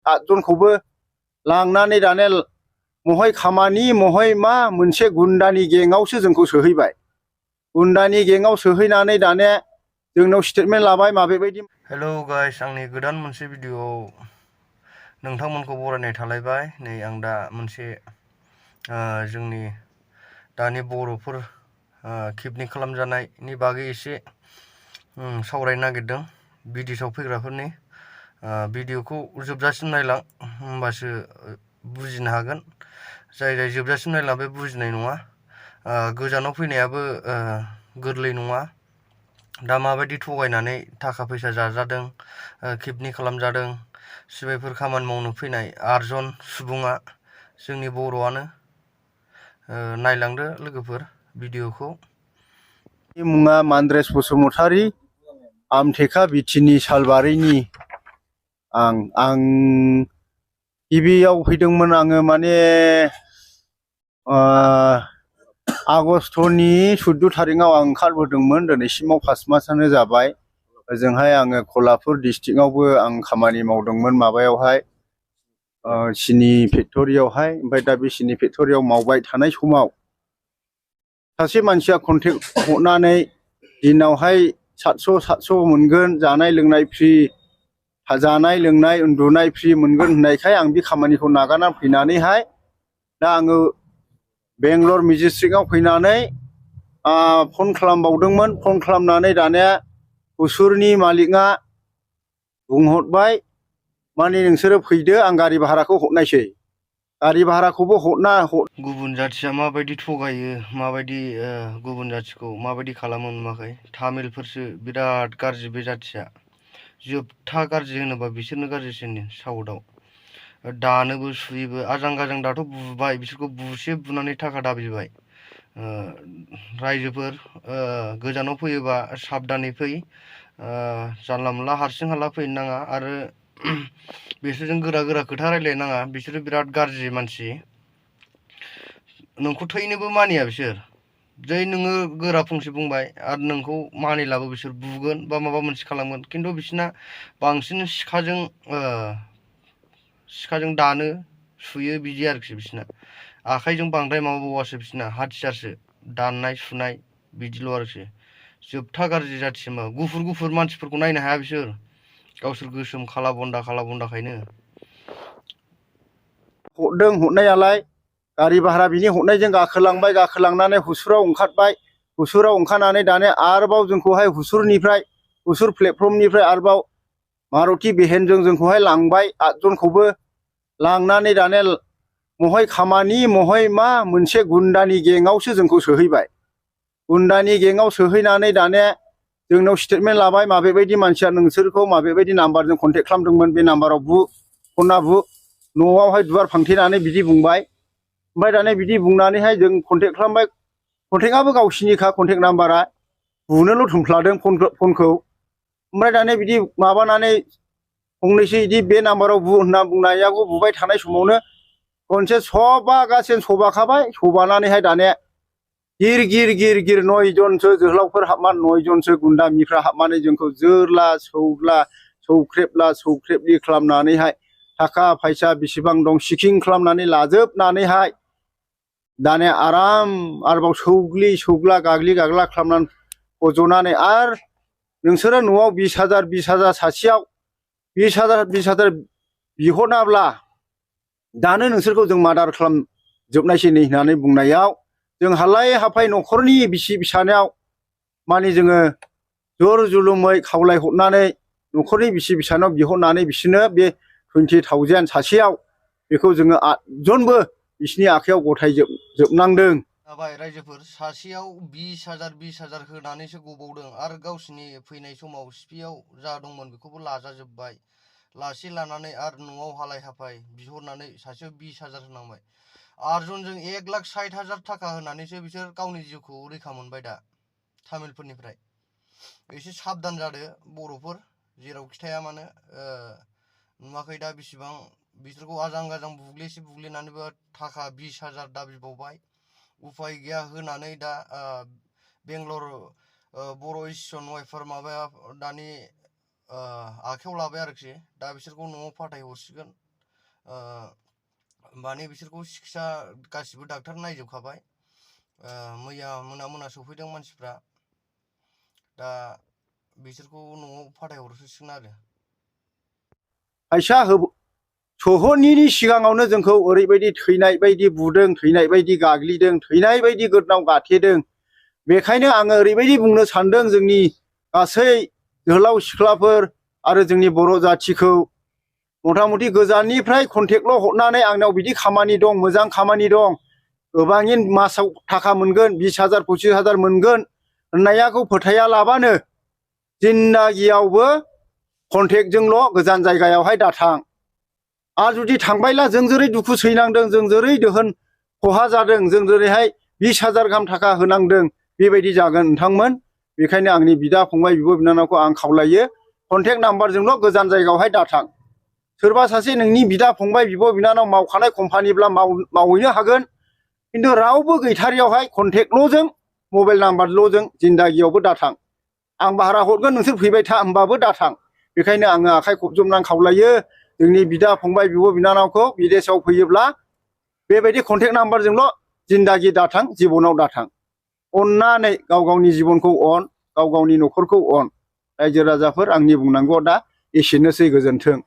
आदजनखौबो लांनानै दाने महाय खामानि महाय मा मोनसे गुन्दानि गेंआवसो जोंखौ सोहैबाय। गुन्दानि गेंआव सोहैनानै दाने जोंनाव स्टेटमेन्ट लाबाय माबेबायदि। हेलौ गाइस, आंनि गोदान मोनसे भिडिअ'आव नोंथांमोनखौ बरायनाय थालायबाय। नै आं दा मोनसे जोंनि दानि बर'फोर किडनेप खालामजानायनि बागै एसे सावरायनो नागिरदों बिदेशआव फैग्राफोरनि। भिडिअ'खौ जोबजासिम नायलां, होमबासो बुजिनो हागोन। जाय जोबजासिम नायलां बे बुजिनाय नङा। गोजानाव फैनायाबो गोरलै नङा। दा माबायदि थगायनानै थाखा फैसा जाजादों, किडनेप खालामजादों। सिबायफोर खामानि मावनो फैनाय 8 जन सुबुङा जोंनि बर'आनो। नायलांदो लोगोफोर भिडिअ'खौ। मुङा मानद्रेस बसुमतारी, आमथेखा बिटिनि सालबारिनि। आं गिबियाव फैदोंमोन आङो माने आगष्टनि 14 थारिखआव आं ओंखारबोदोंमोन। दिनैसिमाव 5 मासानो जाबाय। ओजोंहाय आङो कलापुर डिस्ट्रिक्टआवबो आं खामानि मावदोंमोन माबायावहाय सिनि फेक्ट'रियावहाय। ओमफ्राय दा बे सिनि फेक्ट'रियाव मावबाय थानाय समाव सासे मानसिया कन्टेक्ट हरनानै दिनावहाय 700 मोनगोन, जानाय लोंनाय फ्रि, जानाय लोंनाय उन्दुनाय फ्रि मोनगोन होननायखाय आं बे खामानिखौ नागारनानै फैनानैहाय दा आङो बेंगलर मेजेस्टिकआव फैनानै फन खालामबावदोंमोन। फन खालामनानै दानिया हुसुरनि मालिकआ बुंहरबाय माने नोंसोरो फैदो, आं गारि भाराखौ हरनायसै। गारि भाराखौबो गुबुन जाथिया माबायदि थगायो, माबायदि गुबुन जाथिखौ माबायदि खालामो नुवाखै? तामिलफोरसो बिराद गाज्रि बे जाथिया। जोबथा गाज्रि होनोबा बिसोरनो गाज्रिसिन साउथआव। दानोबो सुयोबो आजां गाजां। दाथ' बुबाय, बिसोरखौ बुसे बुनानै थाखा दाबिबाय। रायजोफोर गोजानाव फैयोबा साबधानै फै। जानला मोनला हारसिं हाला फैनो नाङा। आरो बिसोरजों गोरा गोरा खोथा रायलायनो नाङा। बिसोरो बिराद गाज्रि मानसि। नोंखौ थैनोबो मानिया बिसोर। जै नोङो गोरा फंसे बुंबाय आरो नोंखौ मानिलाबो बिसोर बुगोन बा माबा मोनसे खालामगोन। खिन्थु बिसोरना बांसिन सिखाजों दानो सुयो बिदि आरोखि। बिसोरना आखाइजों बांद्राय माबाबावासो, बिसोरना हाथियारसो दाननाय सुनाय बिदिल' आरोखि। जोबथा गाज्रि जाथि। गुफुर गुफुर मानसिफोरखौ नायनो हाया बिसोर, गावसोर गोसोम खाला बन्दाखायनो। हरदों हरनायालाय गारि भारा बिनि हरनायजों गाखोलांबाय। गाखोलांनानै हुसुराव ओंखारबाय। हुसुराव ओंखारनानै दाने आरोबाव जोंखौहाय हुसुर प्लेटफर्मनिफ्राय आरोबाव मारुति भेनजों जोंखौहाय लांबाय। 8 जनखौबो लांनानै दाने महाय खामानि महाय मा मोनसे गुन्दानि गेंआवसो जोंखौ सोहैबाय। गुन्दानि गेंआव सोहैनानै दाने जोंनाव स्टेटमेन्ट लाबाय माबेबायदि मानसिया नोंसोरखौ माबेबायदि नाम्बारजों कन्टेक्ट खालामदोंमोन, बे नाम्बाराव बु, फना बु। न'आवहाय दुवार फांथेनानै बिदि बुंबाय। ओमफ्राय दाने बिदि बुंनानैहाय जों कन्टेक्ट खालामबाय। कन्टेक्टआबो गावसिनिखा, कन्टेक्ट नाम्बारा। बुनोल' थुमफ्लादों फनखौ। ओमफ्राय दाने बिदि माबानानै फंनैसो बिदि बे नाम्बाराव बु होनना बुंनायावबो बुबाय थानाय समावनो खनसे सबागासिनो सबाखाबाय। सबानानैहाय दाने गिर 9 जनसो जोहोलावफोर हाबनानै 9 जनसो गुन्दामिफ्रा हाबनानै जोंखौ जोरला सौख्रेबलि खालामनानैहाय थाखा फैसा बेसेबां दं चेकिं खालामनानै लाजोबनानैहाय दाने आरोबाव सौग्ला गाग्लि गाग्ला खालामनानै फज'नानै आरो नोंसोरो न'आव 20,000 सासेयाव 20,000 बिहरनाब्ला दानो नोंसोरखौ जों मार्डार खालामजोबनायसै नै होननानै बुंनायाव जों हालाय हाफाय न'खरनि बिसि फिसानाव माने जोङो जर जुलुमै खावलायहरनानै न'खरनि बिसि फिसानाव बिहरनानै बिसोरनो बे 20,000 सासेयाव बेखौ जोङो 8 जनबो बिसिनि आखाइयाव गथायजोबनांदों। जाबाय रायजोफोर, सासेयाव 20,000 होनानैसो गबावदों। आरो गावसिनि फैनाय समाव सिपियाव जा दंमोन बेखौबो लाजाजोब्बाय। लानानै आरो न'आव हालाय हाफाय बिहरनानै सासेयाव 20,000 होनांबाय। 8 जनजों 1,60,000 थाखा होनानैसो बिसोर गावनि जिउखौ रैखा मोनबाय। दा तामिलफोरनिफ्राय एसे साबधान जादो बर'फोर, जेरावखि थाया मानो। नुवाखै दा बेसेबां बिसोरखौ आजां गाजां बुग्लिनानैबो थाखा 20,000 दाबिबावबाय। उफाय गैया होनानै दा बेंगलर बर' इस्टिसन वाइफार माबाया दानि आखाइयाव लाबाय आरोखि। दा बिसोरखौ न'आव फाथायहरसिगोन। माने बिसोरखौ सिकित्सा गासिबो डाक्टार नायजोबखाबाय। मैया मोना सफैदों मानसिफ्रा। दा बिसोरखौ न'आव फाथायहरसिगोन आरो। फैसा सहैनायनि सिगाङावनो जोंखौ ओरैबायदि थैनाय बायदि बुदों, थैनाय बायदि गाग्लिदों, थैनाय बायदि गोदनाव गाथेदों। बेखायनो आङो ओरैबायदि बुंनो सानदों जोंनि गासै जोहोलाव सिख्लाफोर आरो जोंनि बर' जाथिखौ मथा मथि गोजाननिफ्राय कन्टेक्टल' हरनानै आंनाव बिदि खामानि दं, मोजां खामानि दं, गोबाङै मासाव थाखा मोनगोन, 20,000 25,000 मोनगोन होननायाखौ फोथायालाबानो जिन्दागियावबो कन्टेक्टजोंल' गोजान जायगायावहाय दाथां। आरो जुदि थांबायला जों जेरै दुखु सैनांदों, जों जेरै दोहोन खहा जादों, जों जेरैहाय 20,000 गाहाम थाखा होनांदों, बेबायदि जागोन नोंथांमोन। बेखायनो आंनि बिदा फंबाय बिब' बिनानावखौ आं खावलायो, कन्टेक्ट नाम्बारजोंल' गोजान जायगायावहाय दाथां। सोरबा सासे नोंनि बिदा फंबाय बिब' बिनानाव मावखानाय कम्पानिब्ला मावहैनो हागोन, खिन्थु रावबो गैथारियावहाय कन्टेक्टल'जों मबाइल नाम्बारल'जों जिन्दागियावबो दाथां। आं भारा हरगोन नोंसोर फैबाय था होनबाबो दाथां। बेखायनो आङो आखाइ खबजबनानै खावलायो जोंनि बिदा फंबाय बिब' बिनानावखौ बिदेशआव फैयोब्ला बेबायदि कन्टेक्ट नाम्बारजोंल' जिन्दागि दाथां, जिबनाव दाथां। अननानै गाव गावनि जिबनखौ अन, गाव गावनि न'खरखौ अन। रायजो राजाफोर, आंनि बुंनांगौआ दा एसेनोसै, गोजोन्थों।